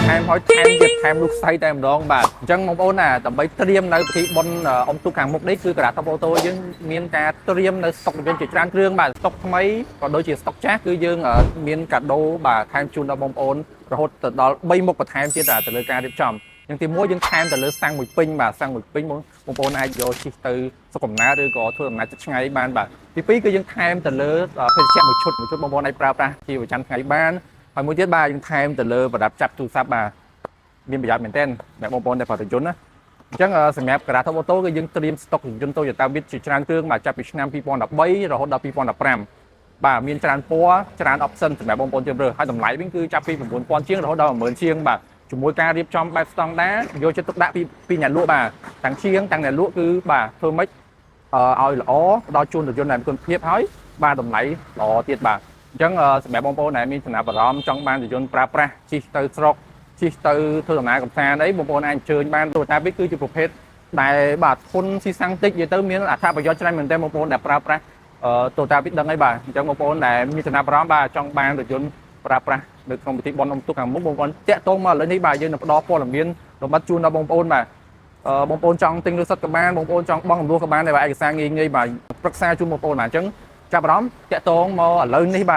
ថែមហើយថែមទៀតថែមលុះខ្សែតែម្ដងបាទអញ្ចឹងបងប្អូនណាដើម្បីត្រៀមនៅពិធីបុណ្យអុំទូកខាងមុខនេះគឺការ៉ា Top Auto យើងមានការត្រៀមនៅស្តុករថយន្តជាច្រើនគ្រឿងបាទស្តុកថ្មីក៏ដូចជាស្តុកចាស់គឺយើងមានកាដូបាទថែមជូនដល់បងប្អូនរហូតទៅដល់3មុខបន្ថែមទៀតទៅលើការរៀបចំយ៉ាងទី1យើងថែមទៅលើសាំងមួយពេញបាទសាំងមួយពេញបងបងប្អូនអាចយកជិះទៅស្រុកកំណើតឬក៏ធ្វើដំណើរជិតឆ្ងាយបានបាទទី2គឺយើងថែមទៅលើភេសជ្ជៈមួយឈុតមួយឈុតបងប្អូនអាចប្រើប្រាស់ជាប្រចាំថ្ងៃបានហើយមួយទៀតបាទយើងថែមទៅលើប្រដាប់ចាប់ទូរស័ព្ទបាទមានប្រយោជន៍មែនទែនសម្រាប់បងប្អូនដែលប្រើរថយន្តណាអញ្ចឹងសម្រាប់ការ៉ា Top Auto គឺយើងត្រៀមស្តុករថយន្ត Toyota Vitz ជាច្រើនគ្រឿងបាទចាប់ពីឆ្នាំ2013រហូតដល់2015បាទមានច្រើនពណ៌ច្រើន option សម្រាប់បងប្អូនជ្រើសរើសហើយតម្លៃវិញគឺចាប់ពី9000ជាងរហូតដល់10000ជាងបាទជាមួយការរៀបចំបែបស្តង់ដាយកចិត្តទុកដាក់ពីអ្នកលក់បាទទាំងជាងទាំងអ្នកលក់គឺបាទធ្វើម៉េចឲ្យល្អផ្ដល់ជូនរថយន្តដែលមានគុណភាពហើយបាទតម្លៃល្អទៀតបាទអញ្ចឹងសម្រាប់បងប្អូនដែលមានចំណាប់អារម្មណ៍ចង់បានរថយន្តប្រើប្រាស់ជិះទៅស្រុកជិះទៅធ្វើដំណើរកម្សាន្តអីបងប្អូនអាចអញ្ជើញបាន Toyota Vitz គឺជាប្រភេទដែលបាទធន់ស៊ីសាំងតិចនិយាយទៅមានអត្ថប្រយោជន៍ច្រើនមែនទែនបងប្អូនដែលប្រើប្រាស់Toyota Vitz ដឹងអីបាទអញ្ចឹងបងប្អូនដែលមានចំណាប់អារម្មណ៍បាទចង់បានរថយន្តប្រើប្រាស់នៅក្នុងពិធីបុណ្យអុំទូកខាងមុខបងប្អូនតាក់ទងមកឥឡូវនេះបាទយើងនឹងផ្ដល់ព័ត៌មានលម្អិតជូនដល់បងប្អូនបាទអឺបងប្អូនចង់ទិញលុយសុទ្ធក៏បានបងប្អូនចង់បង់រំលោះក៏បានដែរបាទឯកសារងាយងាយបាទប្រឹក្សាជូនបងប្អូនបាទអញ្ចឹងចាប់អារម្មណ៍តាក់ទងមកឥឡូវនេះបាទ។